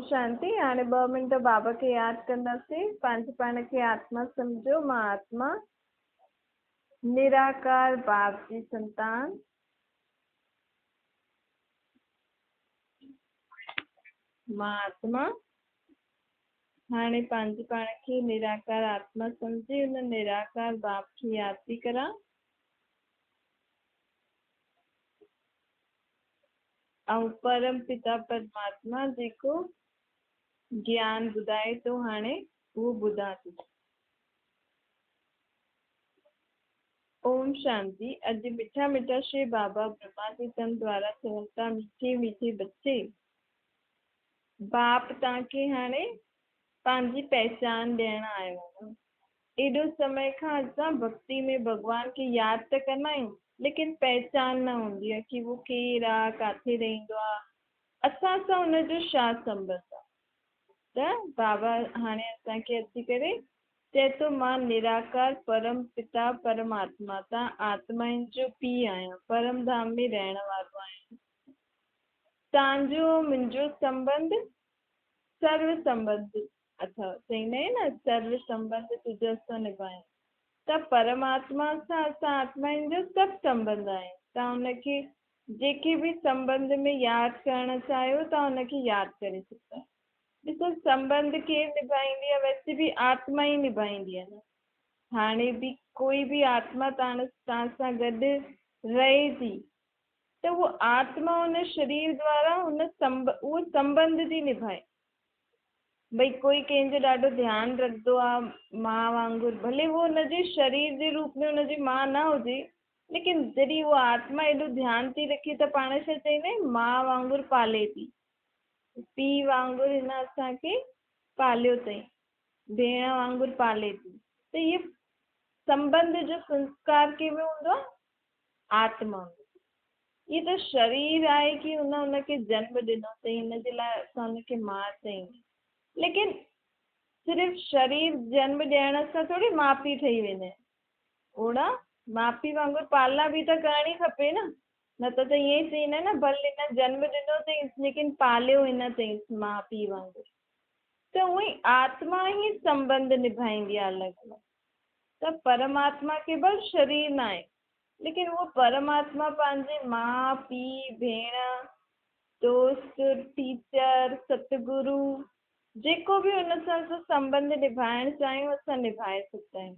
شانتي. هاڻي ٻه منٽ بابا کي ياد ڪنداسين. پنهنجي پاڻ کي آتما سمجهو. مان آتما نراڪار باپ جي سنتان. مان آتما هاڻي پنهنجي پاڻ کي نراڪار آتما سمجهي ان نراڪار باپ کي ياد ٿي ڪران. ۽ پرم پتا پرماتما جيڪو گيان ٻڌائي ٿو هاڻي اهو ٻڌان ٿي. اوم شانتي. اڄ مٺا مٺا شري بابا برهما جي تن دوارا چون ٿا مٺي مٺي بچي باپ توهان کي هاڻي پنهنجي پهچان ڏيڻ آيو آهيان. ايڏو سمي کان اسان ڀڳتي ۾ ڀڳوان کي ياد ته ڪندا آهيون ليڪن پهچان نه هوندي آهي ڪي اهو ڪير آهي، ڪاٿي رهندو آهي، اسان سان ان جو ڇا سنٻنڌ آهي. ته بابا هاڻي اسان کي اچي ڪري چئي ٿو مان نراڪار پرم پتا پرماتما تان آتمائن جو پيء آهيان، پرم ڌام ۾ رهڻ وارو آهيان. تان جو ۽ منهنجو سنٻنڌ سرو سنٻنڌ اٿو. چئيندا آهن نه سرو سنٻنڌ تنهنجو سو نڀايان. ته پرماتما سان اسان آتمائن جو سڀ سنٻنڌ آهن. توهان ان کي جيڪي به سنٻنڌ ۾ ياد ڪرڻ چاهيو توهان ان کي ياد ڪري سگهندا آهيو. ڏسو سنٻنڌ ڪير نڀائيندي آهي ويسي به آتما ئي نڀائيندي آهي نه. هاڻي به ڪوئي به آتما توهان سان گڏ رهي ٿي ته اهو آتما ان شرير دوارا ان اهو سنٻنڌ ٿي نڀائي. ڀئي ڪوئي ڪنهن جو ڏاڍو ڌيان رکندو آ ماء وانگر ڀلي اهو ان جي شرير جي روپ ۾ ان جي ماء نه هجي ليڪن جڏهن اها آتما ايڏو ڌيان ٿي رکي ته پاڻ ڇا چئيندا آهيون ماء وانگر پالي ٿي پيء وانگر هن اسان کي پاليو اٿئي ڀيڻ وانگر پالي ٿي ته اهي سنٻنڌ جو سنسڪار ڪنهن ۾ هوندو آ آتما ۾. هي ته شرير آهي ڪي هن ان کي جنم ڏنو اٿئي ان جي لاء اسان ان کي ماء چئين ليڪن صرف شرير جنم ڏيڻ سان ٿوري ماء پيء ٺهي ويندا آهن اوڙا ماء پيء وانگر پالنا به ته ڪرڻي کپي نه نه ته ته ائين ئي چئيندا نه ڀل هن جنم ڏنو اٿئينس ليڪن پاليو هن اٿئينس ماء پيء وانگر ته اونئي آتما ئي سنٻنڌ نڀائيندي آهي الڳ الڳ ته پرماتما کي ڀل شرير ناهي ليڪن اهو پرماتما پنهنجي ماء، پيء، ڀيڻ، دوست، ٽيچر، ستگرو جيڪو به ان سان اسان سنٻنڌ نڀائڻ چاهيون اسان نڀائي سگهندا آهيون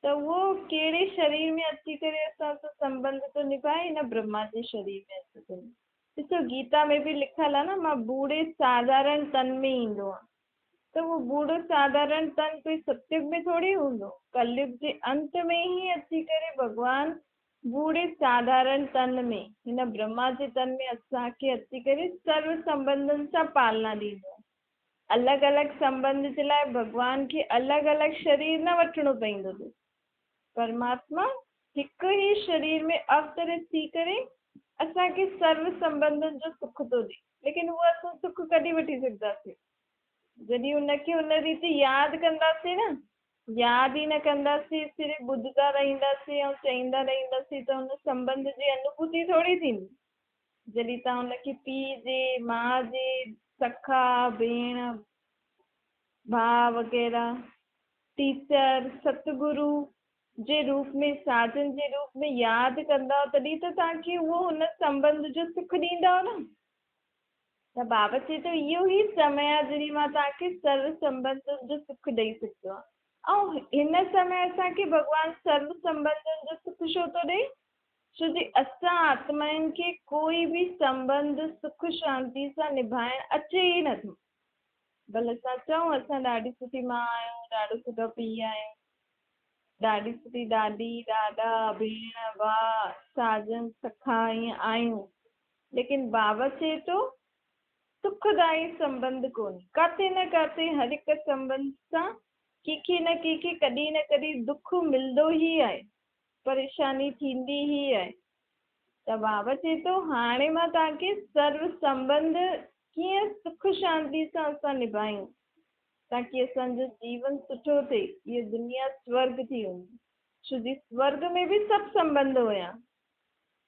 ته اهو ڪهڙي شرير ۾ اچي ڪري اسان سان سنٻنڌ ٿو نڀائي هن برهما جي شرير ۾ اچي ڪري ڏسو گيتا ۾ به لکيل آهي نه مان ٻوڙي ساڌارڻ تن ۾ ايندو آهيان ته اهو ٻوڙو ساڌارڻ تن ڪوئي ستيگ ۾ ٿوري هوندو. ڪليگ جي انت ۾ ئي اچي ڪري ڀڳوان ٻوڙي ساڌارڻ تن ۾، هن برهما جي تن ۾ اسان کي اچي ڪري سرو سنٻنڌن سان پالنا ڏيندو. الڳ الڳ سنٻنڌ جي لاء ڀڳوان کي الڳ الڳ شرير نه وٺڻو پئيندو اٿس. پرماتما هڪ ئي شرير ۾ اوترت ٿي ڪري اسان کي سرو سنٻنڌن جو سک ٿو ڏئي. ليڪن اهو اسان سک ڪڏهن وٺي سگهنداسين؟ جڏهن ان کي ان ريت ياد ڪنداسين نه، ياد ئي نه ڪنداسين، صرف ٻڌندا رهنداسين ۽ چئيندا رهنداسين ته ان سنٻنڌ جي انوڀوتي ٿوري ٿيندي. جڏهن توهان ان کي پيء جي، ماء جي، سکا، ڀيڻ، ڀاء وغيره، ٽيچر، ستگرو جي روپ ۾، ساجن جي روپ ۾ ياد ڪندؤ تڏهن ته توهان کي اهو ان سنٻنڌ جو سک ڏيندؤ نه. ته بابا چئي ٿو اهو ئي سمي آهي جڏهن مان توهان کي سرو سنٻنڌن جو سک ڏئي سگهندو آهيان ۽ هن سمي اسان کي ڀڳوان سرو سنٻنڌن جو سک ڇو ٿو ڏئي؟ ڇو جي اسان آتمائن کي ڪوئي به سنٻنڌ سک شانتي سان نڀائڻ اچي ئي نٿو. ڀل اسان چئون اسان ڏاڍي سٺي ماء آهيون، ڏاڍو سٺو پيء آهيون، ڏاڍي سٺي ڏاڏي، ڏاڏا، ڀيڻ، ڀاء، ساجن، سکا ائين آهيون ليڪن بابا چئي ٿو سکدائي سنٻنڌ ڪونهي. ڪاٿي نه ڪاٿي هر هڪ سنٻنڌ سان ڪنهن کي نه ڪنهن کي ڪڏهن نه ڪڏهن دک ملندو ئي آهي، پريشاني ٿيندي ئي آهي. ته بابا چئي ٿو هاڻي مان توهان کي سرو سنٻنڌ ڪيئن سک شانتي سان اسان نڀايون تاڪي اسان جو جيون سٺو ٿئي، هيء دنيا سورڳ ٿي وڃي. ڇو جي سورڳ ۾ به سڀ سنٻنڌ هيا.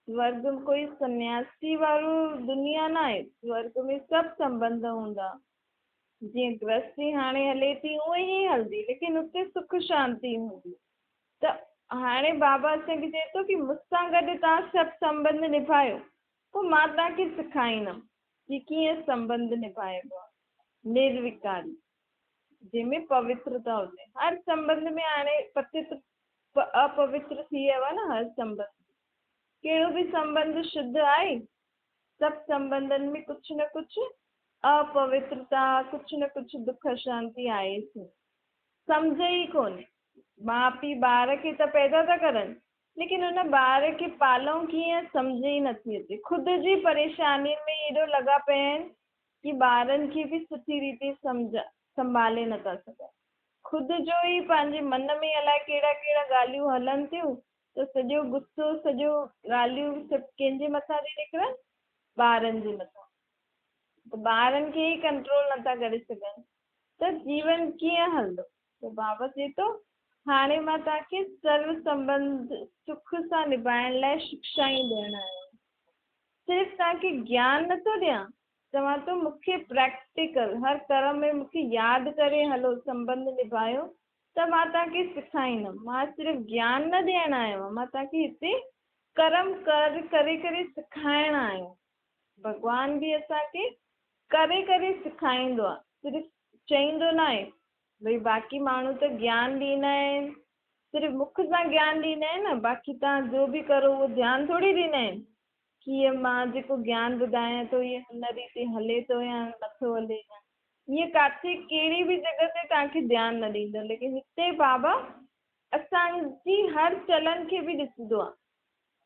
سورڳ ڪوئي سنياسي وارو دنيا ناهي، سورڳ ۾ سڀ سنٻنڌ هوندا. جيئن گرهستي هاڻي هلي ٿي اونئن ئي هلندي، ليڪن اتي سک شانتي هوندي. ته هاڻي بابا اسان کي چئي ٿو ڪي مون سان گڏ توهان سڀ سنٻنڌ نڀايو، پوء مان توهان کي سکائيندم ڪي ڪيئن سنٻنڌ نڀائبو آهي، نروڪاري، جنهن ۾ پوترتا هجي. هر سنٻنڌ ۾ هاڻي پتت اپوتر ٿي ويو آهي نه هر سنٻنڌ. ڪهڙو به سنٻنڌ شڌ آهي؟ سڀ سنٻنڌن ۾ ڪجهه نه ڪجهه اپوترتا، ڪجهه نه ڪجهه دک اشانتي آهي سي. سمجهه ئي ڪونهي. ماء پيء ٻار کي ته پيدا ٿا ڪرن، ليڪن ان ٻار کي پالئون ڪيئن سمجهه ئي نٿي اچي. خود جي پريشانين ۾ ايڏو لڳا پيا آهن ڪي ٻارن کي به سٺي ريتي سمجهه سنڀالي نٿا سگهن. خود جو ئي پنهنجي من ۾ الائي ڪهڙا ڪهڙا ڳالهيون هلن ٿيون ته سڄو غصو، سڄو ڳالهيون سڀ ڪنهن جي مٿان ٿي نڪرن؟ ٻارن جي مٿان. ته ٻارن کي ئي ڪنٽرول نٿا ڪري سگهن ته جيون ڪيئن هلندو؟ ته بابا چئي ٿو، هاڻي مان توهان کي سرو سنٻنڌ سک سان نڀائڻ لاء شڪشائون ڏيڻ آيو آهيان. صرف توهان کي گيان نٿو ڏيان، چوان ٿو مون کي پريڪٽيڪل، هر ڪرم ۾ مون کي ياد ڪري هلو، سنٻنڌ نڀايو ته مان توهان کي سکائيندم. مان صرف گيان نه ڏيڻ آيو آهيان، مان توهان کي هتي ڪرم ڪر ڪري ڪري سکائڻ آيو آهيان. ڀڳوان به اسان کي ڪري ڪري سکائيندو آهي، صرف چئيندو ناهي. ڀئي باقي ماڻهو ته گيان ڏيندا آهن، صرف مک سان گيان ڏيندا آهن نه، باقي توهان جو به ڪرو اهو ڌيان ٿوري ڏيندا آهن ڪي هي مان جيڪو گيان ٻڌايان ٿو هي هن ريتي هلي ٿو يا نٿو هلي. ائين ڪاٿي ڪهڙي به جڳهه تي توهان کي ڌيان نه ڏيندو ليڪن هتي بابا اسان جي هر چلن کي به ڏسندو آهي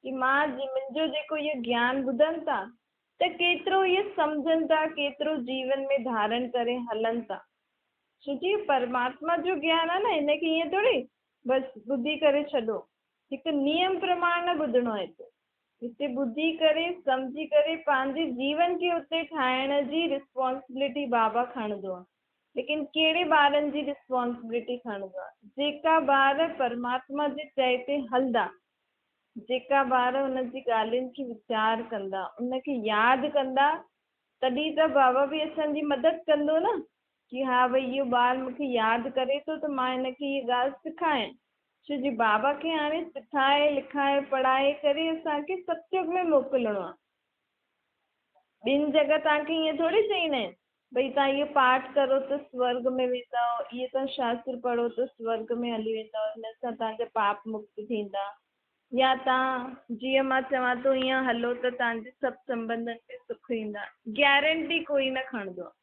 ڪي مان منهنجو جيڪو اهو گيان ٻڌن ٿا ته ڪيترو اهي سمجهن ٿا ڪيترو جيون ۾ ڌارڻ ڪري هلن ٿا ڇو جي پرماتما جو گيان آهي نه هن کي ائين ٿوري بس ٻڌي ڪري ڇڏو هڪ نيم پرماڻ نه ٻڌڻو آهي هتي هتي ٻڌي ڪري سمجهي ڪري پنهنجي جيون کي اتي ٺاهڻ جي رسپانسبلٽي بابا کڻندو آهي ليڪن ڪهڙي ٻارن جي رسپانسبلٽي کڻندو آهي جيڪا ٻار پرماتما جي چئي تي هلندا جيڪا ٻار ان جي ڳالهين کي ويچار ڪندا ان کي ياد ڪندا تڏهن ته بابا به اسان جي مدد ڪندو نه ڪي ها ڀئي اهو ٻار مون کي ياد ڪري ٿو ته مان هن کي هيء ڳالهه سکايان ڇو جي بابا کي هاڻي سکائي لکائي پڙهائي ڪري اسان کي ستيوگ ۾ موڪلڻو آ. ٻين جڳهه توهان کي ائين ٿوري چئيندا آهن ڀئي توهان اهو پاٺ ڪرو ته سورڳ ۾ ويندؤ، اهي توهان شاستر پڙهو ته سورڳ ۾ هلي ويندؤ، هن سان توهان جا پاپ مڪت ٿيندا يا توهان جيئن مان چوان ٿو ائين هلو ته توهان جي سڀ سنٻنڌن ۾ سک ايندا. گيرنٽي ڪوئي نه کڻندو آ.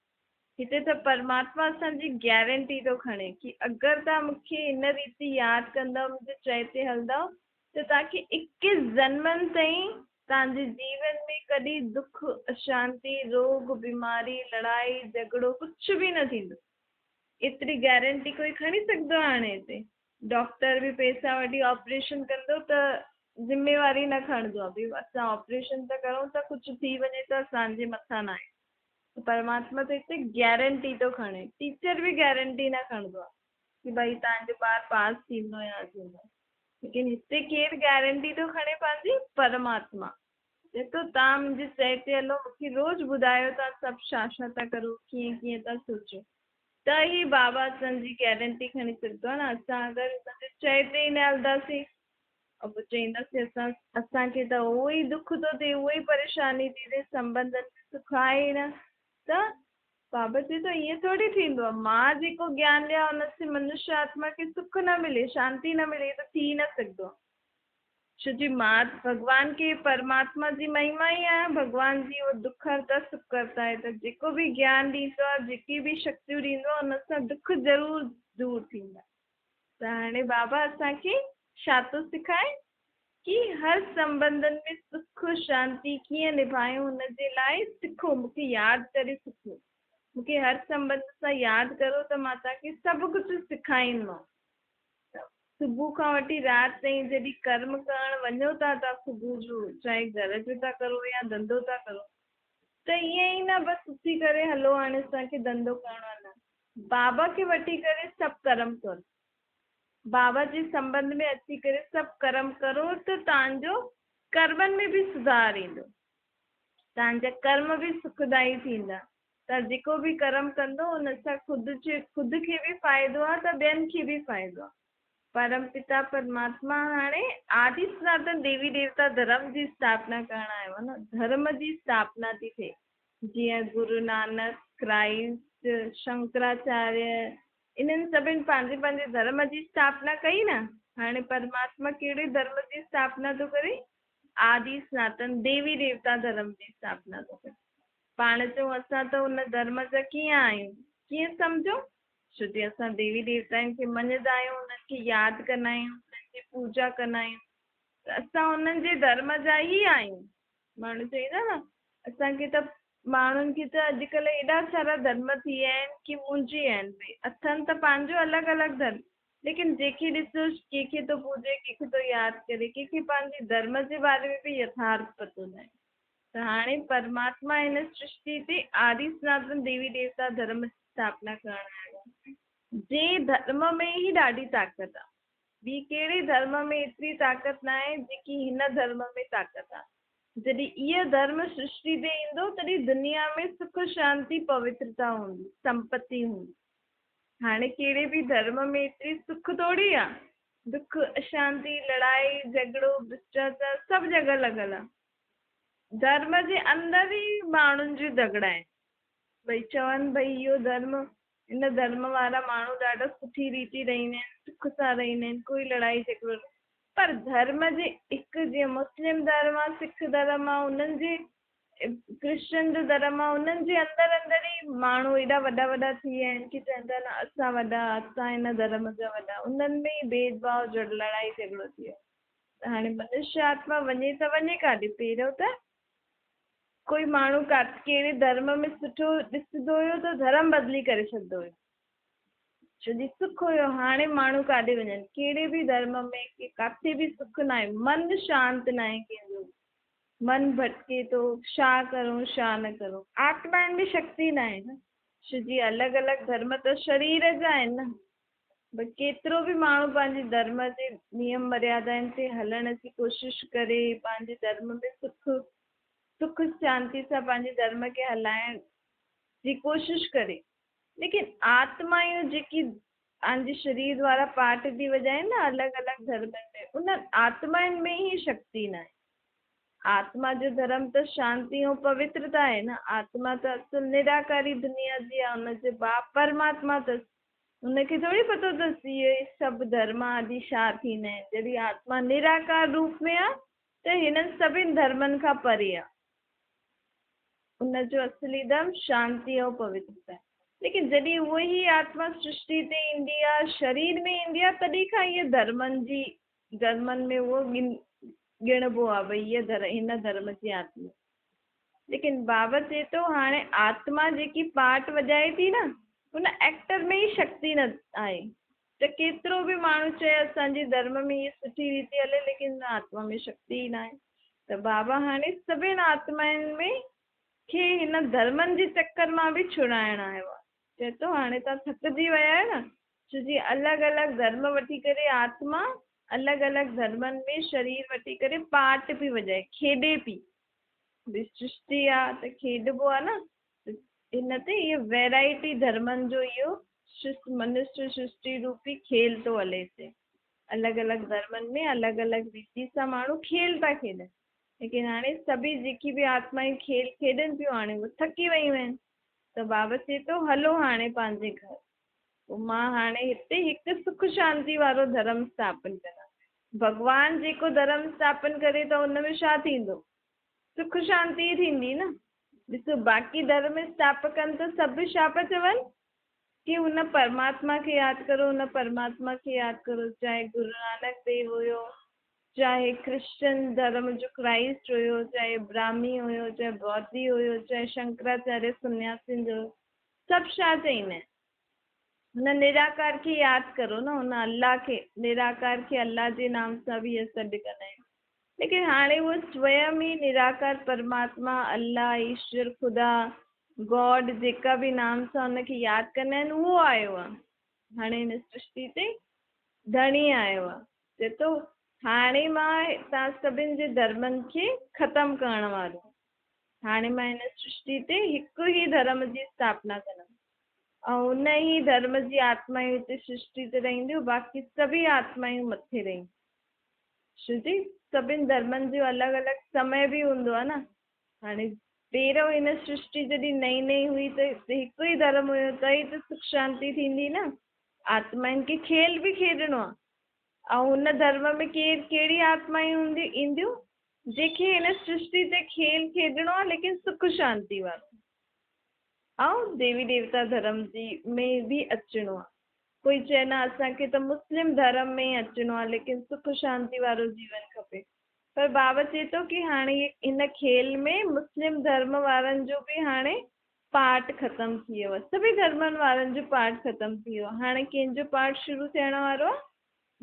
هتي ته پرماتما اسان جي گيرنٽي ٿو کڻي ڪي اگر توهان مون کي هن ريتي ياد ڪندؤ منهنجي چئي تي هلندؤ ته توهان کي اڪيس جنمن تائين توهان جي جيون ۾ ڪڏهن دک، اشانتي، روڳ، بيماري، لڙائي، جهڳڙو ڪجهه به نه ٿيندو. ايتري گيرنٽي ڪوئي کڻي سگهندو آهي هاڻي هتي ڊاڪٽر به پئسا وٺي آپريشن ڪندو ته ذميواري نه کڻندو آهي ڀئي اسان آپريشن ٿا ڪرون ته ڪجهه ٿي وڃي ته اسان جي مٿان ناهي. پرماتما ته هتي گيرنٽي ٿو کڻي، ٽيچر به گيرنٽي نه کڻندو آهي ڪي ڀائي توهان جو ٻار پاس ٿيندو يا نه ٿيندو، ليڪن هتي ڪير گيرنٽي ٿو کڻي پنهنجي؟ پرماتما چئي ٿو توهان منهنجي چئي تي هلو، مون کي روز ٻڌايو توهان سڀ ڇا ڇا ٿا ڪرو، ڪيئن ڪيئن ٿا سوچو، ته ئي بابا اسان جي گيرنٽي کڻي سگهندو آهي نه، اسان اگر هن جي چئي تي ئي نه هلنداسين ۽ پوء چئينداسين اسان اسان کي ته اهو ئي دک ٿو ٿئي، اهو ئي پريشاني ٿي ٿئي، سنٻنڌن ۾ سک آهي ئي نه ته بابا چئي ٿو ائين ٿوري ٿيندو آهي، مان جيڪو گيان ڏيان ان سين منشيه آتما کي سک نه ملي، شانتي نه ملي، اهو ته ٿي نه سگهندو آهي. ڇو جي مان ڀڳوان کي پرماتما جي مهما ئي آهيان، ڀڳوان جي اهو دک هرتا سک ڪرتا آهي ته جيڪو به گيان ڏيندو آهي، جيڪي به شڪتيون ڏيندو آهي ان سان دک ضرور دور ٿيندا. ته هاڻي بابا اسان کي ڇا ٿو سکائي ڪي هر سنٻنڌن ۾ سک شانتي ڪيئن نڀايون ان جي لاء سکو مون کي ياد ڪري سکو مون کي هر سنٻنڌ سان ياد ڪرو ته مان توهان کي سڀ ڪجهه سکائيندمانو ته صبح کان وٺي رات تائين جڏهن ڪرم ڪرڻ وڃو ٿا توهان صبح جو چاهي گهر جو ٿا ڪرو يا ڌنڌو ٿا ڪرو ته ائين ئي نه بس اٿي ڪري هلو هاڻي اسان کي ڌنڌو ڪرڻو آهي نه بابا کي وٺي ڪري سڀ ڪرم ڪر. بابا جي سنٻنڌ ۾ اچي ڪري سڀ ڪرم ڪرو ته توهان جو ڪرمن ۾ به سڌار ايندو. توهان جا ڪرم به سکدائي ٿيندا. توهان جيڪو به ڪرم ڪندو ان سان خود جي خود کي به فائدو آهي ته ٻين کي به فائدو آهي. پرم پتا پرماتما هاڻي آدي سناتن ديوي ديوتا ڌرم جي اسٿاپنا ڪرڻ آيو آهي نه، ڌرم جي اسٿاپنا ٿي ٿئي. جيئن گرو نانڪ، ڪرائسٽ، شنڪراچاريه انهن سڀن پنهنجي پنهنجي ڌرم جي اسٿاپنا ڪئي نه. هاڻي پرماتما ڪهڙي ڌرم جي اسٿاپنا ٿو ڪري؟ آدي سناتن ديوي ديوتا ڌرم جي اسٿاپنا ٿو ڪري. پاڻ چئون اسان ته ان ڌرم جا ڪيئن آهيون؟ ڪيئن سمجهون؟ ڇو جي اسان ديوي ديوتائن کي مڃندا آهيون، انهن کي ياد ڪندا آهيون، انهن جي پوڄا ڪندا آهيون ته اسان انهن جي ڌرم جا ئي آهيون. ماڻهو چئيندا نه اسان کي ته ماڻهن کي ته اڄڪلهه ايڏا سارا ڌرم ٿي ويا آهن ڪي منجهي ويا آهن ڀئي اٿن ته پنهنجو الڳ الڳ ڌرم ليڪن جنهن کي ڏسو ڪنهن کي ٿو پوڄي ڪنهن کي ٿو ياد ڪري ڪنهن کي پنهنجي ڌرم جي باري ۾ به يٿارٿ پتو ناهي ته هاڻي پرماتما هن سرشٽي تي آدي سناتن ديوي ديوتا ڌرم جي اسٿاپنا ڪرڻ آيو آهي جنهن ڌرم ۾ ئي ڏاڍي طاقت آهي. ٻي ڪهڙي ڌرم ۾ ايتري طاقت ناهي جيڪي هن ڌرم ۾ طاقت آ. جڏهن اهو ڌرم سرشٽي تي ايندو تڏهن دنيا ۾ سک شانتي پوترتا هوندي، سمپتي هوندي. هاڻي ڪهڙي به ڌرم ۾ ايتري سک ٿوري آ. دک، اشانتي، لڙائي، جهڳڙو، ڀرشٽاچار سڀ جڳهه لڳل آ. ڌرم جي اندر ئي ماڻهن جون جهڳڙا آهن. ڀئي چون ڀئي اهو ڌرم هن ڌرم وارا ماڻهو ڏاڍا سٺي ريتي رهندا آهن، سک سان رهندا آهن، ڪوئي لڙائي جهڳڙو نه. پر ڌرم جي هڪ جيئن مسلم ڌرم آ، سک ڌرم آ، انهن جي ڪرسچن جو ڌرم آ، انهن جي اندر اندر ئي ماڻهو ايڏا وڏا وڏا ٿي ويا آهن ڪي چون ٿا نه اسان وڏا، اسان هن ڌرم جا وڏا، انهن ۾ ئي ڀيد ڀاء لڙائي جهڳڙو ٿي ويو آهي. ته هاڻي منشيه آتما وڃي ته وڃي ڪاڏي؟ پهريون ته ڪوئي ماڻهو ڪهڙي ڌرم ۾ سٺو ڏسندو هيو ته ڌرم بدلي ڪري ڇڏندو هيو ڇو جي سک هيو هاڻي ماڻهو ڪاڏي وڃن ڪهڙي به ڌرم ۾ ڪاٿي به سک ناهي من شانت ناهي ڪنهن جو من ڀٽڪي ٿو ڇا ڪرون ڇا نه ڪرون آتمائن ۾ شڪتي ناهي نه ڇو جي الڳ الڳ ڌرم ته شرير جا آهن نه ڀئي ڪيترو به ماڻهو پنهنجي ڌرم جي نيم مريادائن تي هلڻ جي ڪوشش ڪري، پنهنجي ڌرم ۾ سک سک شانتي سان پنهنجي ڌرم کي هلائڻ جي ڪوشش ڪري، ليڪن آتمائون جيڪي پنهنجي شرير دوارا پاٺ ٿي وڄائين نه الڳ الڳ ڌرمن ۾ انهن آتمائن ۾ ئي شڪتي ناهي. آتما جو ڌرم ته شانتي ۽ پوترتا آهي نه، آتما ته اصل نراڪاري دنيا جي آهي، ان جو باپ پرماتما اٿس. ان کي ٿوري پتو اٿس اهي سڀ ڌرم آدي ڇا ٿيندا آهن. جڏهن آتما نراڪار روپ ۾ آ ته هنن سڀن ڌرمن کان پري آ. ان جو اصلي ڌرم شانتي ۽ پوترتا آهي. ليڪن جڏهن اهو ئي آتما سرشٽي تي ايندي آ، شرير ۾ ايندي آ، تڏهن کان اهي ڌرمن جي ڌرمن ۾ اهو ڳڻبو آ ڀئي هيء هن ڌرم جي آتما. ليڪن بابا چئي ٿو هاڻي آتما جيڪي پارٽ وڄائي ٿي نه ان ايڪٽر ۾ ئي شڪتي نه آهي ته ڪيترو به ماڻهو چئي اسان جي ڌرم ۾ هيء سٺي ريتي هلي ليڪن ان آتما ۾ شڪتي ئي ناهي ته بابا هاڻي سڀن آتمائن ۾ کي هن ڌرمن جي چڪر مان به ڇڙائڻ آيو آهي چئي ٿو هاڻي توهان ٿڪجي ويا آهيو نه ڇو جي الڳ الڳ ڌرم وٺي ڪري آتما الڳ الڳ ڌرمن ۾ شرير وٺي ڪري پارٽ پئي وڄائي کيڏي پئي به سرشٽي آ ته کيڏبو آ نه ته هن تي اهو ويرائٽي ڌرمن جو اهو منشيه سرشٽي روپي کيل ٿو هلي هتي الڳ الڳ ڌرمن ۾ الڳ الڳ ريتي سان ماڻهو کيل ٿا کيڏن ليڪن هاڻي سڀئي جيڪي به آتمائون کيل کيڏن پيون هاڻي اهي ٿڪي ويون آهن ته بابا چئي ٿو هلو هاڻي پنهنجي گهر پوء مان هاڻي هتي هڪ سک شانتي وارو ڌرم اسٿاپن ڪران. ڀڳوان جيڪو ڌرم اسٿاپن ڪري ته ان ۾ ڇا ٿيندو؟ سک شانتي ئي ٿيندي نه. ڏسو باقي ڌرم اسٿاپڪن ته سڀ ڇا پيا چون ڪي هن پرماتما کي ياد ڪرو، هن پرماتما کي ياد ڪرو، چاهي گرو نانڪ ديو هيو، چاهي ڪرسچن ڌرم جو ڪرائسٽ هيو، چاهي براهمي هيو، چاهي ٻوڌي هيو، چاهي شنڪراچاريه سنياسين جو هيو، سڀ ڇا چئيندا آهن؟ هن نراڪار کي ياد ڪرو نه، هن الله کي، نراڪار کي الله جي نام سان به اهي سڏ ڪندا آهن. ليڪن هاڻي اهو سويم ئي نراڪار پرماتما، الله، ايشور، خدا، گاڊ جيڪا به نام سان ان کي ياد ڪندا آهن اهو آيو آهي. هاڻي هن سرشتي تي ڌڻي آيو آهي. چئي ٿو هاڻي مان توهان سڀن جي ڌرمن کي ختم ڪرڻ وارو آهيان. هاڻي مان هن سرشٽي تي هڪ ئي ڌرم جي اسٿاپنا ڪندم ۽ ان ئي ڌرم جي آتمائون هتي سرشٽي تي رهنديون، باقي سڀئي آتمائون مٿي رهنديون. ڇو جي سڀني ڌرمن جو الڳ الڳ سمي به هوندو آهي نه. هاڻي پهريون هن سرشٽي جڏهن نئين نئين هئي ته هتي هڪ ئي ڌرم هيو ته ئي ته سک شانتي ٿيندي نه. آتمائن کي کيل به کيڏڻو آهي ۽ هن ڌرم ۾ ڪير ڪهڙي آتمائون هونديون اينديون جنهن کي هن سرشٽي تي کيل کيڏڻو آهي ليڪن سک شانتي وارو ۽ ديوي ديوتا ڌرم جي ۾ به اچڻو آهي. ڪوئي چئي نه اسان کي ته مسلم ڌرم ۾ ئي اچڻو آهي ليڪن سک شانتي وارو جيون کپي پر بابا چئي ٿو ڪي هاڻي هن کيل ۾ مسلم ڌرم وارن جو به هاڻي پارٽ ختم ٿي ويو آهي. سڀئي ڌرمن وارن جو پارٽ ختم ٿي ويو آهي. هاڻي ڪنهن جو پارٽ شروع ٿيڻ وارو آهي؟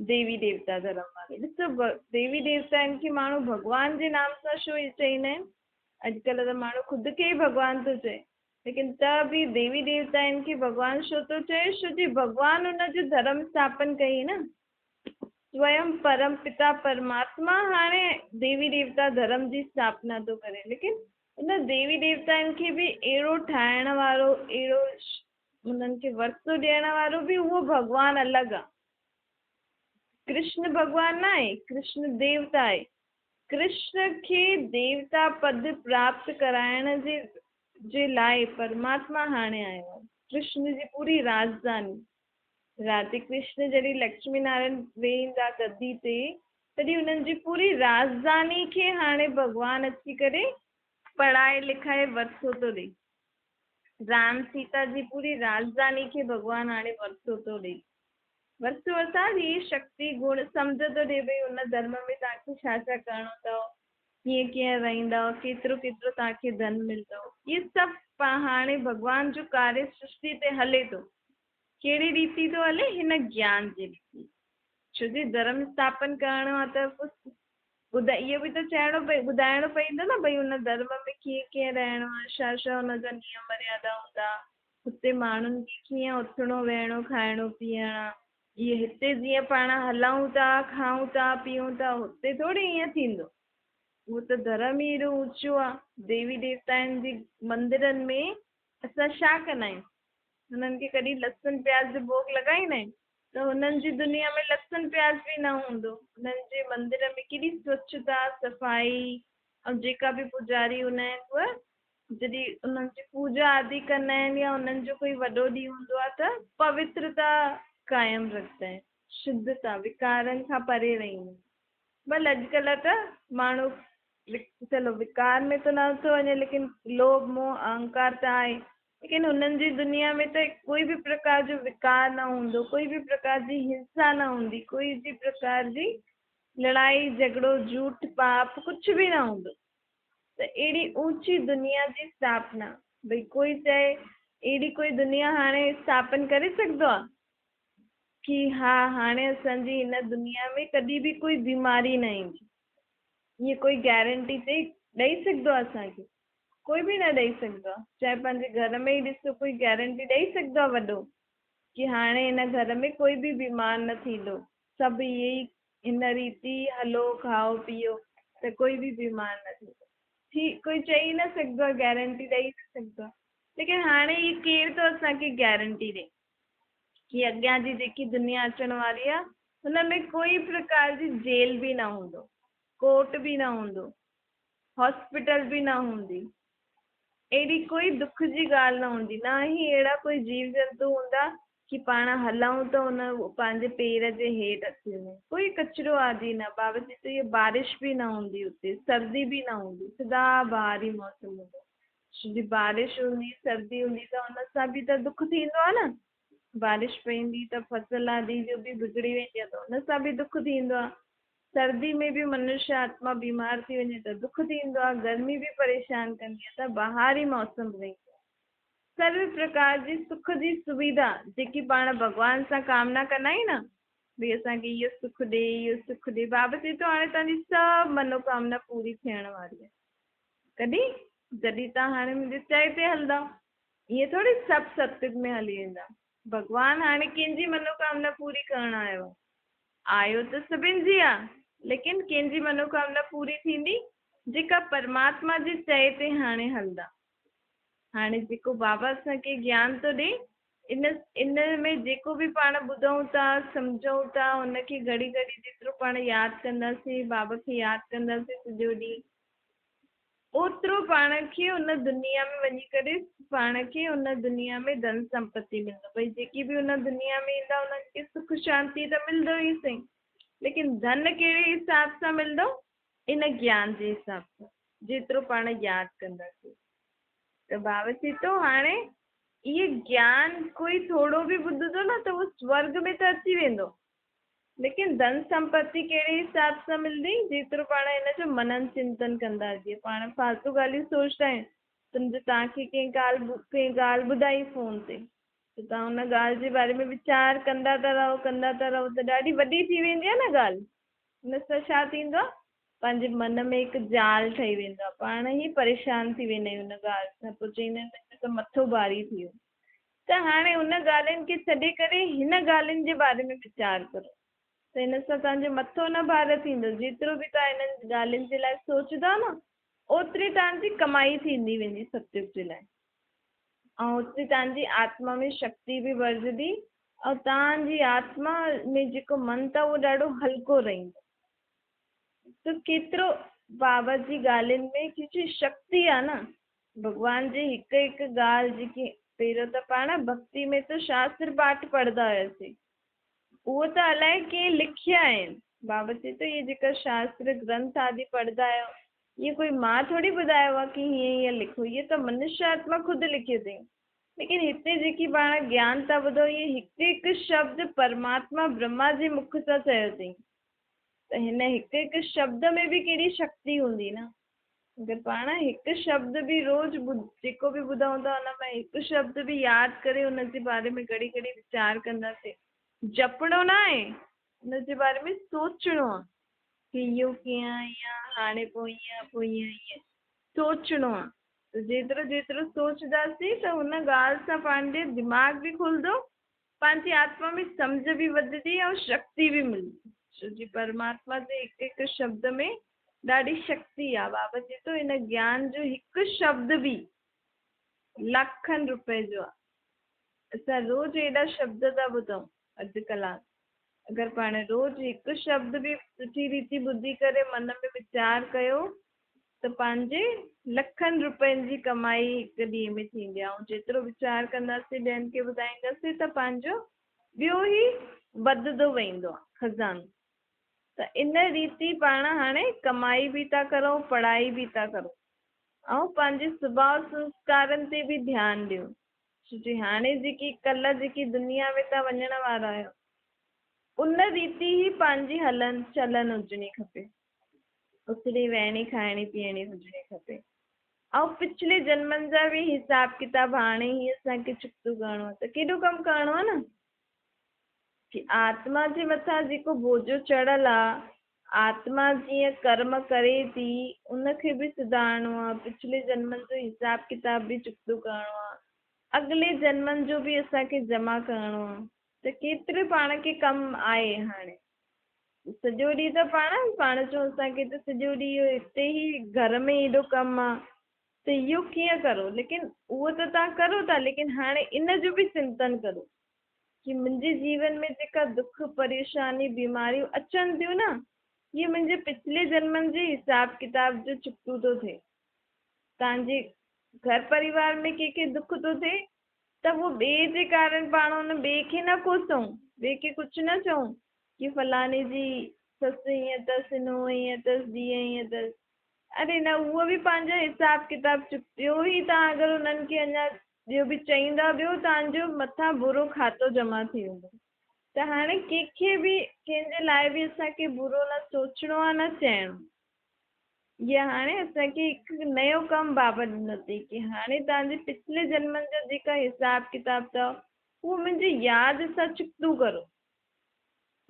ديوي ديوتا ڌرم وارو. ڏسو ديوي ديوتائن کي ماڻهو ڀڳوان جي نام سان ڇو چئيندا آهن؟ اڄڪلهه ته ماڻهو خود کي ئي ڀڳوان ٿو چئي، ليڪن ته به ديوي ديوتائن کي ڀڳوان ڇو ٿو چئي؟ ڇو جي ڀڳوان ان جو ڌرم اسٿاپن ڪئي نه. سويم پرم پتا پرماتما هاڻي ديوي ديوتا ڌرم جي اسٿاپنا ٿو ڪري، ليڪن ان ديوي ديوتائن کي به اهڙو ٺاهڻ وارو، اهڙو انهن کي ورثو ڏيڻ وارو به اهو ڀڳوان الڳ آ. ڪرشن ڀڳوان نه آهي، ڪرشن ديوتا آهي. ڪرشن کي ديوتا پد پراپت ڪرائڻ جي لاء پرماتما هاڻي آيو آهي. ڪرشن جي پوري راڄڌاني راڌي ڪرشن جڏهن لڪشمي نارائڻ ويهندا گدي تي تڏهن انهن جي پوري راڄڌاني کي هاڻي ڀڳوان اچي ڪري پڙهائي لکائي ورثو ٿو ڏئي. رام سيتا جي پوري راڄڌاني کي ڀڳوان هاڻي ورثو ٿو ڏئي. ورثو ارٿات هي شڪتي گڻ سمجهه ٿو ڏئي ڀئي ان ڌرم ۾ توهان کي ڇا ڇا ڪرڻو اٿو، ڪيئن ڪيئن رهندؤ، ڪيترو ڪيترو توهان کي ڌن ملندو. اهي سڀ هاڻي ڀڳوان جو ڪاريه سرشٽي تي هلي ٿو. ڪهڙي ريتي ٿو هلي؟ هن گيان جي ريتي. ڇو جي ڌرم اسٿاپن ڪرڻو آهي ته پوء ٻڌا اهو به ته چئڻو پئي ٻڌائڻو پئيندو نه ڀئي ان ڌرم ۾ ڪيئن ڪيئن رهڻو آهي، ڇا ڇا ان جا نيم مريادا هوندا، هتي ماڻهن کي ڪيئن اٿڻو ويهڻو کائڻو پيئڻ آهي. اهي هتي جيئن پاڻ هلون ٿا، کائون ٿا، پيئون ٿا، هتي ٿوري ائين ٿيندو. اهو ته ڌرم ئي ايڏو اوچو آهي. ديوي ديوتائن جي مندرن ۾ اسان ڇا ڪندا آهيون؟ هنن کي ڪڏهن لسن پياز جو ڀوڳ لڳائيندا آهن ته هنن جي دنيا ۾ لسن پياز به نه هوندو. هنن جي مندر ۾ ڪيڏي سوڇتا، صفائي ۽ جيڪا به پوڄاري هوندا آهن اهي جڏهن انهن جي پوڄا آدي ڪندا آهن يا انهن جو ڪوئي وڏو ڏينهن هوندو آهي ته پوترتا قائم رکندا آهن، شڌتا، وڪارن کان پري رهندا آهن. ڀل اڄڪلهه ته ماڻهو چلو وڪار ۾ ته نه ٿو وڃي ليڪن لوڀ موهه اهنڪار ته آهي ليڪن هنن جي دنيا ۾ ته ڪوئي به پرڪار جو وڪار نه هوندو، ڪوئي به پرڪار جي هنسا نه هوندي، ڪوئي به پرڪار جي لڙائي جهڳڙو جهوٺ پاپ ڪجهه به نه هوندو ته اهڙي اوچي دنيا جي اسٿاپنا ڀئي ڪوئي چئي اهڙي ڪوئي دنيا هاڻي اسٿاپن ڪري سگهندو آهي ڪي ها هاڻي اسان جي هن دنيا ۾ ڪڏهن به ڪوئي بيماري نه ايندي. ائين ڪوئي گارنٽي چئي ڏئي سگهندو آهي اسان کي؟ ڪوئي به نه ڏئي سگهندو آهي. چاهي پنهنجي گهر ۾ ئي ڏسو ڪوئي گارنٽي ڏئي سگهندو آهي وڏو ڪي هاڻي هن گهر ۾ ڪوئي به بيمار نه ٿيندو، سڀ ائين ئي هن ريت ئي هلو کائو پيئو ته ڪوئي به بيمار نه ٿيندو. ٿي ڪوئي چئي نه سگهندو آهي، گارنٽي ڏئي نه سگهندو آهي. ليڪن هاڻي هي ڪير ٿو اسان کي گارنٽي ڏئي ڪي اڳيان جي جيڪي دنيا اچڻ واري آهي هن ۾ ڪوئي پرڪار جي جيل به نه هوندو، ڪورٽ به نه هوندو، هاسپيٽل به نه هوندي، اهڙي ڪوئي دک جي ڳالهه نه هوندي، نه ئي اهڙا ڪوئي جيو جنتو هوندا ڪي پاڻ هلون ته ان پنهنجي پير جي هيٺ اچي وڃن، ڪوئي ڪچرو آدي نه، بابا چئي ٿو اها بارش به نه هوندي اتي، سردي به نه هوندي، سدا بهاري موسم هوندو، ڇو جي بارش هوندي، سردي هوندي ته ان سان به ته دک ٿيندو آهي نه. بارش پوندي ته فصل آدي جو به بگڙي ويندي آهي ته ان سان به دک ٿيندو آهي. سردي ۾ به منشيه آتما بيمار ٿي وڃي ته دک ٿيندو آهي، گرمي به پريشان ڪندي آهي ته بهاري موسم رهندو آهي. سرو پرڪار جي سک جي سويڌا جيڪي پاڻ ڀڳوان سان ڪامنا ڪندا آهيون نه ڀئي اسان کي اهو سک ڏي اهو سک ڏي بابا چئي ٿو هاڻي توهان جي سڀ منوڪامنا پوري ٿيڻ واري آهي. ڪڏهن؟ جڏهن توهان هاڻي منهنجي چئي تي هلندؤ. ائين ٿوري سڀ ستيگ ۾ هلي ويندا. ڀڳوان هاڻي ڪنهن جي منوڪامنا پوري ڪرڻ آيو آهي؟ آيو ته سڀن جي آ، ليڪن ڪنهن جي منوڪامنا پوري ٿيندي؟ جيڪا پرماتما جي چئي تي هاڻي هلندا. هاڻي جيڪو بابا اسان کي گيان ٿو ڏي، ان ان ۾ جيڪو به پاڻ ٻڌون ٿا، سمجهون ٿا، ان کي گهڙي گهڙي جيترو پاڻ ياد ڪنداسين، بابا کي ياد ڪنداسين سڄو ڏينهن، اوترو پاڻ کي ان دنيا ۾ وڃي ڪري پاڻ کي ان دنيا ۾ ڌن سمپتي ملندو. ڀئي جيڪي به ان دنيا ۾ ايندا انهن کي سک شانتي ته ملندو ئي سهي، ليڪن ڌن ڪهڙي حساب سان ملندو؟ ان گيان جي حساب سان، جيترو پاڻ ياد ڪنداسين. ته بابا چئي ٿو هاڻي اهي گيان ڪوئي ٿورو به ٻڌندو نه ته اهو سورڳ ۾ ته اچي ويندو، ليڪن ڌن سمپتي ڪهڙي حساب سان ملندي؟ جيترو پاڻ ان جو منن چنتن ڪندا. جيئن پاڻ فالتو ڳالهيون سوچدا آهيون، سمجهو توهان کي ڪنهن ڳالهه ڪنهن ڳالهه ٻڌائي فون تي، ته توهان ان ڳالهه جي باري ۾ ويچار ڪندا ٿا رهو، ڪندا ٿا رهو، ته ڏاڍي وڏي ٿي ويندي آهي نه ڳالهه. ان سان ڇا ٿيندو آهي؟ پنهنجي من ۾ هڪ جال ٺهي ويندو آهي، پاڻ ئي پريشان ٿي ويندا آهيون ان ڳالهه سان، پوء چئيندا آهيون منهنجو ته مٿو ڀاري ٿي ويو. ته هاڻي ان ڳالهين کي ڇڏي ڪري هن ڳالهين جي باري ۾ ويچار ڪرو ته ان سان توهان جو مٿو نه ڀاري ٿيندو. جيترو به توهان انهن ڳالهين جي لاء سوچندا نه، اوتري توهان جي ڪمائي ٿيندي ويندي ستيگ جي لاء، ۽ اوتري توهان جي آتما ۾ شڪتي به ڀرجندي، ۽ توهان جي آتما ۾ جيڪو من اٿو اهو ڏاڍو هلڪو رهندو. ته ڪيترو بابا جي ڳالهين ۾ ڪيتري شڪتي آ نه. ڀڳوان جي هڪ هڪ ڳالهه جيڪي پهريون ته پاڻ ڀڳتي ۾ ته شاستر پاٺ پڙهندا هياسين، اهو ته الائي ڪنهن لکيا آهن. بابا چئي ٿو اهي جيڪا شاستر گرنٿ آدي پڙهندا آهيو، اهي ڪوئي مان ٿوري ٻڌايو آ ڪي هيئن هيئن لکو، اهي ته منشيه آتما خود لکي اٿئي. ليڪن هتي جيڪي پاڻ گيان ٿا ٻڌون اهي هڪ هڪ شبد پرماتما برهما جي مک سان چيو اٿئي، ته هن هڪ هڪ شبد ۾ به ڪيڏي شڪتي هوندي نه. اگر پاڻ هڪ شبد به روز جيڪو به ٻڌون ٿا ان مان هڪ شبد به ياد ڪري ان جي باري ۾ گهڙي گهڙي ويچار ڪنداسين، جپڻو نه آهي، ان جي باري ۾ سوچڻو آهي ڪي اهو ڪيئن ائين هاڻي پوء ائين پوء ائين ائين سوچڻو آهي. ته جيترو جيترو سوچنداسين ته ان ڳالهه سان پنهنجي دماغ به کلندو، پنهنجي آتما ۾ سمجهه به وڌندي ۽ شڪتي به ملندي. ڇو جي پرماتما جي هڪ هڪ شبد ۾ ڏاڍي شڪتي آ. بابا چئي ٿو ان گيان جو هڪ شبد به لکن روپين جو آ. اسان روز ايڏا شبد ٿا ٻڌون اڌ ڪلاڪ. اگر پاڻ روز هڪ شبد به سٺي ريتي ٻڌي ڪري من ۾ ويچار ڪيو ته پنهنجي لکن روپين جي ڪمائي هڪ ڏينهن ۾ ٿيندي آهي ۽ جيترو ويچار ڪنداسين ٻين کي ٻڌائينداسين ته پنهنجو ٻيو ئي وڌندو ويندو آهي خزانو. ته ان ريتي پاڻ هاڻي ڪمائي به ٿا ڪرون پڙهائي به ٿا ڪرون ۽ پنهنجي سڀاء سنسڪارن تي به ڌيان ڏيون، ڇو جي هاڻي جيڪي ڪلهه جيڪي دنيا ۾ ٿا وڃڻ وارا آهيو ان ريتي ئي پنهنجي هلن چلن هجڻي کپي. اٿڻي ويهڻي کائڻي پيئڻي هجڻي کپي. ۽ پڇلي جنمن جا به حساب ڪتاب هاڻي ئي اسان کي چڪتو ڪرڻو آهي ته ڪيڏو ڪم ڪرڻو آهي نه. ڪي آتما جي مٿان جيڪو بوجو چڙهيل آ، آتما جيئن ڪرم ڪري ٿي ان کي به سڌارڻو آ، پڇلي جنمن جو حساب ڪتاب به چڪتو ڪرڻو آ، اڳلي جنمن جو به اسان کي جمع ڪرڻو آ ته ڪيترو پاڻ کي ڪم آهي هاڻي. سڄو ڏينهن ته پاڻ پاڻ چئون اسان کي ته سڄو ڏينهن اهو هتي ئي گهر ۾ ايڏو ڪم آ ته اهو ڪيئن ڪرو ليڪن اهو ته توهان ڪرو ٿا ليڪن هاڻي ان جو به چنتن ڪرو ڪي منهنجي جيون ۾ جيڪا دک پريشاني بيماريون اچن ٿيون نه اهي منهنجي پڇلي جنمن جي حساب ڪتاب جو چڪتو ٿو ٿئي. توهان جي گهر پريوار ۾ ڪنهن کي دک ٿو ٿئي ته اهو ٻئي جي ڪارڻ پاڻ ان ٻئي کي نه ڪوسون، ٻئي کي ڪجهه نه چئون ڪي فلاڻي جي سس ائين اٿس، نونهن ائين اٿس، ڌيء ائين اٿس. اري نه اهو به پنهنجو حساب ڪتاب چڪتيو ئي توهان اگر انهن کي اڃا ٻيو به چئيندا ٻيو توهان جو مٿان برو کاتو جمع ٿي ويندو. ته هاڻي ڪنهن کي به ڪنهن جي لاء به اسان کي برو نه سوچڻو آهي نه چئڻو. اها هاڻي اسان کي هڪ نيو ڪم بابا ڏنو اٿئي ڪي هاڻي توهان جي پڇلي جنمن جا جيڪا حساب ڪتاب اٿو اهو منهنجي ياد سان چڪتو ڪرو.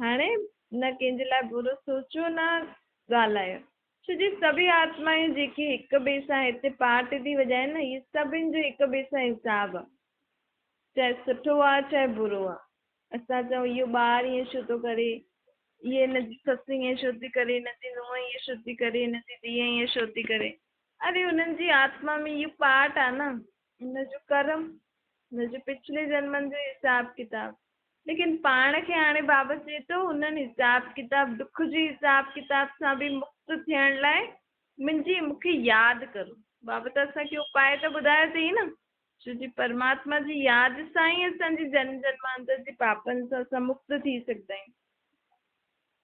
هاڻي نه ڪنهن جي لاء برو سوچو نه ڳالهايو. ڇو جي سڀئي آتمائون جيڪي هڪ ٻئي سان هتي پارٽ ٿي وڄائن نه اهي سڀن جو هڪ ٻئي سان حساب آ. چاهي سٺو آ چاهي برو آ. اسان چئون اهو ٻار ائين ڇو ٿو ڪري. اهي هن جي سس ائين ڇو ٿي ڪري، هن جي نونهن ائين ڇو ٿي ڪري، هن جي ڌيء ائين ڇو ٿي ڪري. اري هنن جي آتما ۾ اهو پارٽ آ نه، هن جو ڪرم، هن جو پڇلي جنمن جو حساب ڪتاب. ليڪن پاڻ کي هاڻي بابا چئي ٿو هنن حساب ڪتاب، دک جي حساب ڪتاب سان به مڪت ٿيڻ لاء منهنجي مون کي ياد ڪرو. بابا ته اسان کي اپاء ته ٻڌايو اٿئي نه، ڇو جي پرماتما جي ياد سان ئي اسان جي جنم جنمانتر جي پاپن سان اسان مڪت ٿي سگهندا آهيون.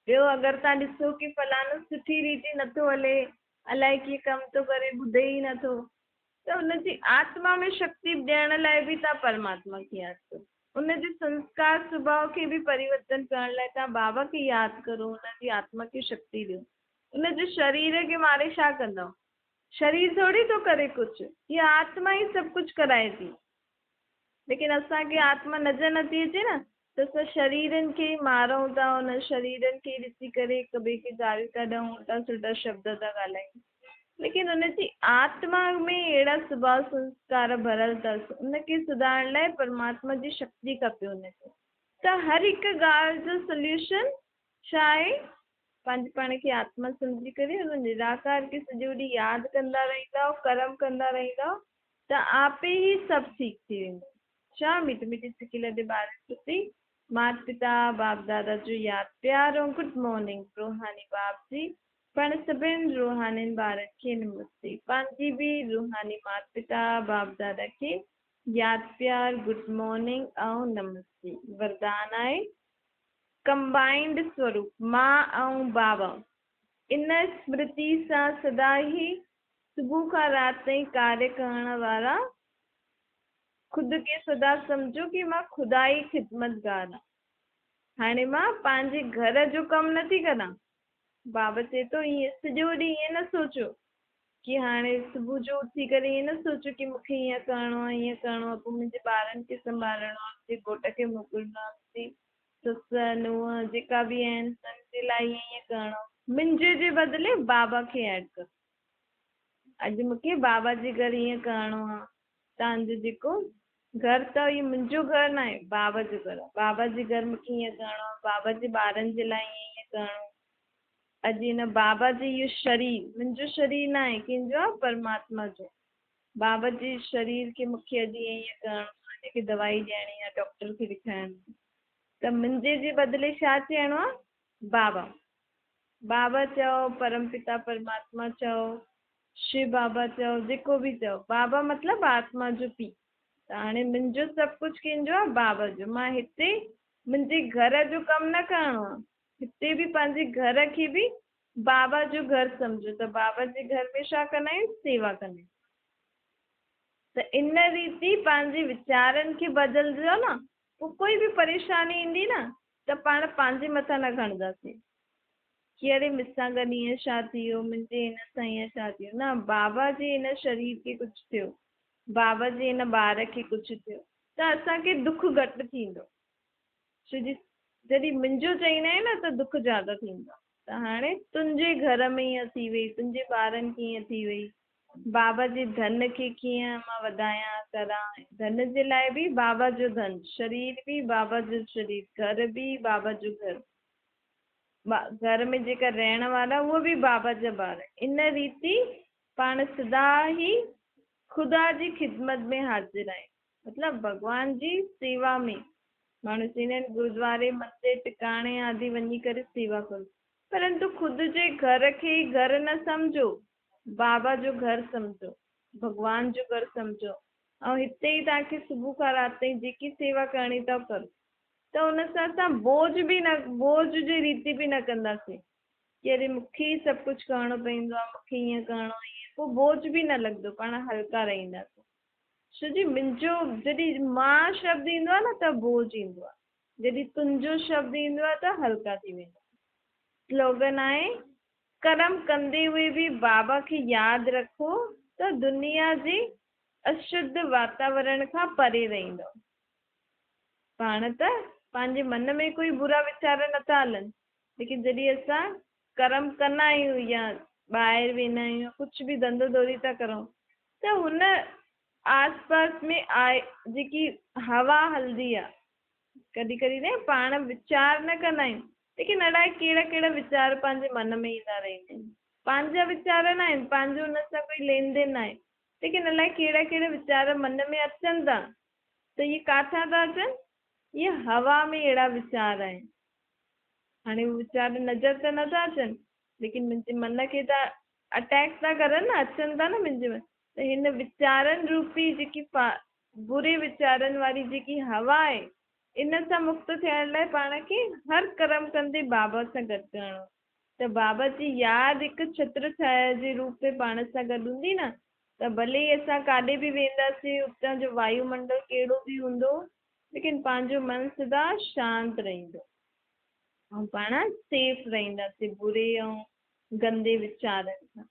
ٻيو اگر توهان ڏسو ڪي فلاڻو سٺي ريتي نٿو هلي، الائي ڪيئن ڪم ٿو ڪري، ٻڌي ئي نٿو، ته ان جي آتما ۾ شڪتي ڏيڻ لاء به توهان پرماتما کي ياد ڪرو. ان جي سنسڪار سڀاء کي به پريورتن ڪرڻ لاء توهان بابا کي ياد ڪرو، ان جي آتما کي شڪتي ڏيو. ان جي شرير کي ماري ڇا ڪندؤ؟ شرير ٿوري ٿو ڪري ڪجهه، هيء آتما ئي سڀ ڪجهه ڪرائي ٿي. ليڪن اسان کي آتما نظر نٿي اچي نه، ته اسان شريرن کي ئي مارون ٿا، انهن شريرن کي ئي ڏسي ڪري هڪ ٻئي کي گاريون ٿا ڏيون، الٽا سلٽا شبد ٿا ڳالهايون. ليڪن ان جي آتما ۾ اهڙا سڀاء سنسڪار ڀريل اٿس، ان کي سڌارڻ لاء پرماتما جي شڪتي کپي ان کي. ته هر هڪ ڳالهه جو سوليوشن ڇا آهي؟ پنهنجي پاڻ کي آتما سمجهي ڪري ان نراڪار کي سڄو ڏينهن ياد ڪندا رهندؤ، ڪرم ڪندا رهندؤ ته آپي ئي سڀ ٺيڪ ٿي ويندو. ڇا مٺ مٺي سڪي لڏي ٻارن پرتي مات پتا باپ دادا جو ياد پيار ۽ گڊ مارننگ روحاني باپ جي پڻ سڀن روحانين ٻارن کي نمستي پنهنجي به روحاني مات پتا باپ دادا کي ياد پيار گڊ مارننگ ۽ نمستي وردان آهي. ڪمبائينڊ سوروپ، مان ۽ بابا، ان سمرتي سان سدا ئي صبح کان رات تائين ڪاريه ڪرڻ وارا خود کي سدا سمجهو ڪي مان خدائي خدمتگار آهيان. هاڻي مان پنهنجي گهر جو ڪم نٿي ڪران. بابا چئي ٿو ائين سڄو ڏينهن ائين نه سوچو ڪي هاڻي صبح جو اٿي ڪري ائين نه سوچو ڪي مون کي ائين ڪرڻو آهي ائين ڪرڻو آهي پوء منهنجي ٻارن کي سنڀالڻو آهي منهنجي گهوٽ کي موڪلڻو آهي منهنجي سس نونهن جيڪا به آهن تن جي لاء ائين ائين ڪرڻو آهي. منهنجي جي بدلي بابا کي ايڊ ڪر اڄ مون کي بابا جي گهر ائين ڪرڻو آهي تان جو جيڪو گهر اٿو اهو منهنجو گهر ناهي بابا جو گهر آهي بابا جي گهر مون کي ائين ڪرڻو آهي بابا جي ٻارن جي لاء ائين ائين ڪرڻو آهي. اڄ هن بابا جي اهو شرير منهنجو شرير ناهي، ڪنهن جو آهي؟ پرماتما جو. بابا جي شرير کي مون کي اڄ ائين ائين ڪرڻو آهي، هن کي دوائي ڏيڻي آهي، ڊاڪٽر کي ڏيکارڻو آهي. ته منهنجي جي بدلي ڇا چئڻو آهي؟ بابا. بابا چئو، پرم پتا پرماتما چئو، شو بابا چئو، جيڪو به چئو. بابا مطلب آتما جو پيء. ته هاڻي منهنجو سڀ ڪجهه ڪنهن جو آهي؟ بابا جو. مان هتي منهنجي گهر جو ڪم نه ڪرڻو آهي. هتي به پنهنجي گهر کي به بابا جو گهر سمجهو ته بابا جي گهر ۾ ڇا ڪندا آهيون؟ سيوا ڪندا آهيون. ته ان ريتي پنهنجي ويچارن کي بدلجو نه، پوء ڪوئي به پريشاني ايندي نه ته پاڻ پنهنجي مٿان نه کڻنداسين ڪي اڙي مون سان گڏ ائين ڇا ٿي ويو، منهنجي هن سان ائين ڇا ٿي ويو. نه، بابا جي هن شرير کي ڪجهه ٿيو، بابا جي هن ٻار کي ڪجهه ٿيو ته اسان کي دک گهٽ ٿيندو. ڇو جي جڏهن منهنجو چئيندا آهن نه ته دک زياده ٿيندو آهي ته هاڻي تنهنجي گهر ۾ ائين ٿي وئي، تنهنجي ٻارن کي ائين ٿي وئي، بابا جي ڌن کي ڪيئن مان وڌايان ڪران، ڌن جي لاء به بابا جو ڌن، شرير به بابا جو شرير، گهر به بابا جو گهر، گهر ۾ جيڪا رهڻ وارا اهي به بابا جا ٻار، ان ريتي پاڻ سدا ئي خدا جي خدمت ۾ حاضر آهيون. مطلب ڀڳوان جي سيوا ۾ ماڻهو چوندا آهن گردواري، مندر، ٽڪاڻي آدي وڃي ڪري سيوا ڪرو پرنتو خود جي گهر کي ئي گهر نه سمجهو، بابا جو گهر سمجهو، ڀڳوان جو گهر سمجهو ۽ هتي ئي توهان کي صبح کان رات تائين جيڪي سيوا ڪرڻي اٿو ڪرو ته ان سان اسان بوجهه به نه بوجهه جي ريتي به نه ڪنداسين ڪي اري مون کي ئي سڀ ڪجهه ڪرڻو پوندو آهي مون کي ائين ڪرڻو آهي ائين پوء بوجهه به نه لڳندو پاڻ هلڪا رهنداسين. ڇو جي منهنجو جڏهن مان شبد ايندو آهي نه ته بوجهه ايندو آهي، جڏهن تنهنجو شبد ايندو آهي ته هلڪا ٿي ويندا آهيون. سلوگن آهي، ڪرم ڪندي هئي به بابا کي ياد رکو ته دنيا جي اشڌ واتاورڻ کان پري رهندؤ. پاڻ ته پنهنجي من ۾ ڪوئي برا ويچار نٿا هلن، ليڪن جڏهن اسان ڪرم ڪندا آهيون يا ٻاهر ويندا آهيون يا ڪجهه به ڌنڌو ڌوري ٿا ڪرون ته هن آس پاس ۾ آء جيڪي هوا هلندي آ ڪڏهن ڪڏهن نه پاڻ ويچار نه ڪندا آهيون ليڪن الائي ڪهڙا ڪهڙا ويچار پنهنجي من ۾ ايندا رهندا آهن. پنهنجا ويچار نه آهن، پنهنجو ان سان ڪوئي لين دين نه آهي، ليڪن الائي ڪهڙا ڪهڙا ويچار من ۾ اچن ٿا، ته اهي ڪاٿان ٿا اچن؟ اهي هوا ۾ اهڙا ويچار آهن. هاڻي اهي ويچار نظر ته نٿا اچن، ليڪن منهنجي من کي ته اٽيڪ ٿا ڪرن نه، اچن ٿا نه منهنجي من. ته هن ويچارن روپي جيڪي بري ويچارن واري جيڪي هوا آهي، ان سان مڪت ٿيڻ لاء پاڻ کي هر ڪرم ڪندي بابا سان گڏ ڪرڻو. ته بابا جي ياد هڪ ڇتر ڇايا جي روپ ۾ پاڻ سان گڏ هوندي نه، ته ڀلي ئي اسان ڪاڏي به وينداسين، اتان جو وايو منڊل ڪهڙو به هوندو، ليڪن پنهنجو من سدا شانت رهندو ۽ پاڻ سيف رهنداسين بري ۽ گندي ويچارن کان.